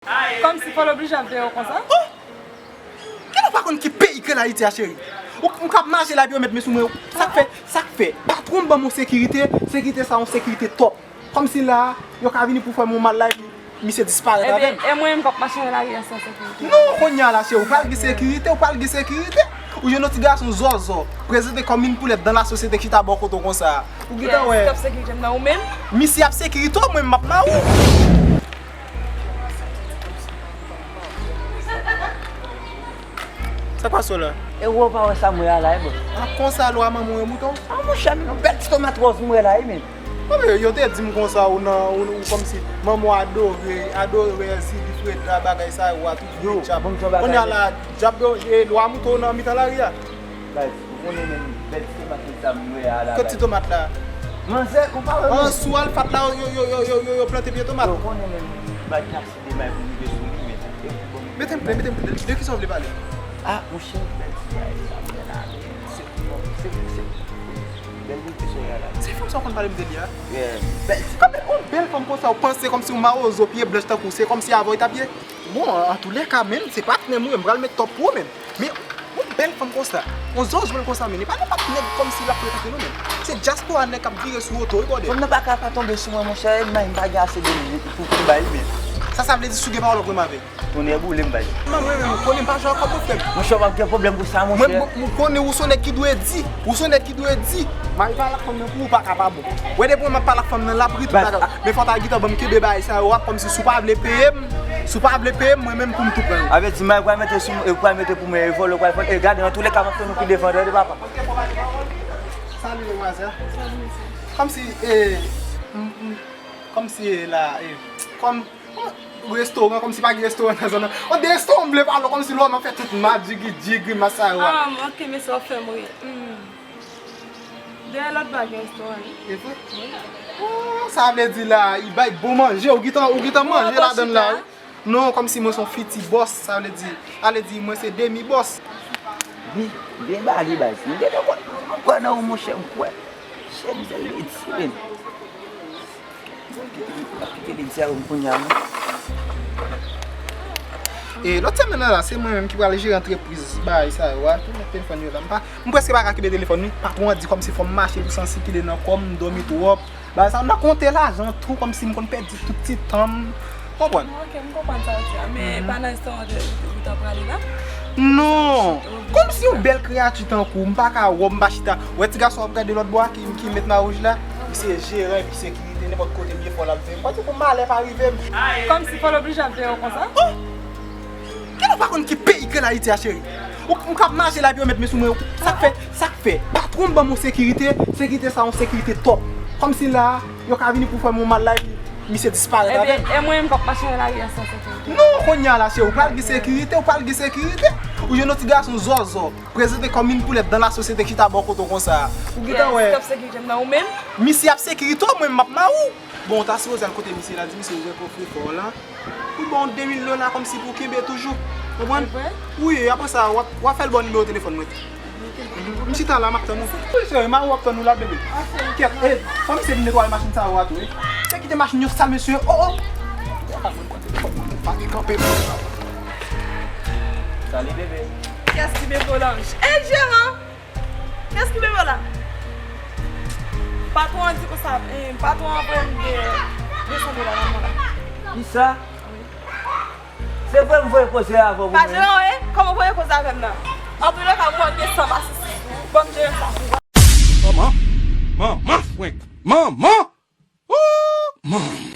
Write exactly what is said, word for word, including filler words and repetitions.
Kòmsi fò l oblije ap veye w konsa? Oh! Kè nou pa konn ki peyi k rele Ayiti a, cheri. Ou, ou k ap mache la, epi yo met men sou mwen. Sa k fè, sa k fè? Patwon m ban m yon sekirite, sekirite sa yon sekirite top. Kòmsi la, yo ka vini pou fè m yon mal la, epi misye disparèt avè m. Ebyen, e mwen menm k ap mache nan lari a san sekirite? Non, kounye a la, cheri, ou pral gen sekirite, ou pral gen sekirite. Ou jwenn yon ti gason zòzò, prezante kòm yon poulèt dan la sosyete, chita bò kote w konsa. Ou gentan wè. Kiyès k ap sekirite m nan, ou menm? Misye ap sekirite w, mwen m ap mari w. Sa k pase w la? E ou pa wè sa m wè a la, e bon. A konsa lwa manman w e mouton? A monchè, men yon bèl ti tomat wòz m wè la, wi, men. Bon, men yo te di m konsa ou nan, ou, ou kòmsi manman w adore, adore wè Zili, Freda, bagay sa yo a, tout yo. Kounye a la, dyab yo, e lwa mouton nan mitan lari a. Guys, ou konnen menm bèl ti tomat sa m wè a la. Kot ti tomat la? Manzè, ou pa wè menm. An sou alfat la, yo, yo, yo plante pye tomat. Ou konnen menm, bay kase de may pou rive sou li, men. Mete m klè, mete m klè. De kisa w vle pale? Ah, monchè, bèl ti bagay sa m wè la, men. Se, se, se, bèl bouti soya la. Se fanm sa w konn pale m de li a? Yeah, bèl ti. Kanpe, yon bèl fanm konsa, ou panse kòmsi yon mawozo, pye blanch tankou, se kòmsi avè w li t ap ye? Bon, antoulèka, menm, se patnè m wi, m pral met top pou ou, menm. Men, yon bèl fanm konsa, yon zòzwèl konsa, men, e pa nenpòt nèg kòmsi l ap frekante non, menm. Se dyaspora nèg k ap vire sou woto wi, brother. Fanm nan pa ka pa tonbe sou mwen, monchè, e may m pa gen ase de minit pou, pou bay, men. Sa, sa vle di si w gen pawòl w ap ranm avè l? Tonnè boule m bay. Mwen, mwen, mwen, ou konnen m pa jwe ak kòb non, frè m. Monchè, w ap gen pwoblèm pou sa, monchè. Mwen, mwen, ou konnen ou se yon nèg ki dwe di. Ou se yon nèg ki dwe di. Mari pa lakòm nan pou ou pa ka pa bon. Wè depi mwen m ap pale ak fanm nan l ap ri tout bagay. Men fò ta gentan ban m kenbe bagay sa yo ap kòmsi si w pa vle peye m, si w pa vle peye m, mwen menm pou m tou pran yo. Avè di mari pral mete sou, e pral mete pou mwen e vòlè pral vòlè. E gade, antoulèka m ap tann ou pi devan, tande papa. Salut, mademoiselle. Kòmsi, e, m, m, kòmsi, e, la, e, kòm restoran, kòmsi pa gen restoran nan zòn nan. On de restoran m vle pale w, kòmsi lò nan fè tout madjigidji, grimas sa yo a. Ah, ok, men sa w fè m ri. Hmm. Dèyè lòt ba gen restoran, wi. E vre? Wi. Oh, sa vle di la, li bay bon manje, ou gentan, ou gentan manje ladan l la, wi. Non, kòmsi mwen se yon fiti bòs, sa vle di, sa vle di mwen se demi bòs. Byen, byen bale baz. M gentan kwè, m kwè nan ou, monchè, m kwè. Chè mizè redi, men. Kite li, kite li di a ou kounye a, non. E lòt semèn nan la, se mwen menm ki pral jere antrepriz bagay sa yo a. Tou met telefòn yo la. M pa, m prèske pa ka kenbe telefòn wi. Patwon an di kòmsi fò m mache pou san sikile nan kò m, m dòmi twòp. Bagay sa, m nan konte lajan tou, kòmsi m konn pèdi tout ti tan m. Konprann? Ok, m konprann sa w di a, men pa nan restoran ou te, ou te prale la? Non! Kòmsi yon bèl kreyati tankou w, m pa ka wè w, m pa chita. Wè ti gason w ap gade lòt bò a ki, ki met nan wouj la? Misye jeran epi sekirite, nenpòt kote m ye fò l ap veye m. Pati pou malè pa rive m. Kòmsi fò l oblije ap veye w konsa? Oh! Kè nou pa konn ki peyi k rele Ayiti a, cheri. Ou, ou k ap mache la epi yo met men sou mwen. Sa k fè, sa k fè? Patwon m ban m yon sekirite, sekirite sa yon sekirite top. Kòmsi la, yo ka vini pou fè m yon mal la epi misye disparèt avè m. Ebyen, e mwen menm k ap mache nan lari a san sekirite? Non, kounye a la, cheri, ou pral gen sekirite, ou pral gen sekirite. Ou jwenn yon ti gason zòzò, prezante kòm yon poulèt dan la sosyete, chita bò kote w konsa. Ou gentan wè. Kiyès k ap sekirite m nan, ou menm? Misye ap sekirite w, mwen m ap mari w. Bon, ou ta sipoze al kote misye la, di misye ou wè kòfrefò w la. Pou l ba w de mil dola kòmsi pou w kenbe toujou. Konprann? Wi, apre sa, w ap, w ap fè l ba w nimewo telefòn mwen. M chita la, m ap tann ou. Wi, cheri, mari w ap tann ou la, bebe. Kèt, e, fò misye vin netwaye machin sa yo a tou, wi. Se kite machin yo sal, mesye. Oh, oh. Pa gen kanpe. Salut, bebe. Kiyès ki bebe w la? E, jeran! Kiyès ki bebe w la? Patwon an di konsa, eh, patwon an voye m de, de san dola nan men w la. Kisa? Wi. Se vre m voye koze avè w pou mwen? Pa jere w, eh? Kòman w voye koze avè m nan? Antoulèka, mwen gen san pa sou sou. Ban m jere sa pou ou. Manman! Manman, frenk! Manman! Ooh, manman!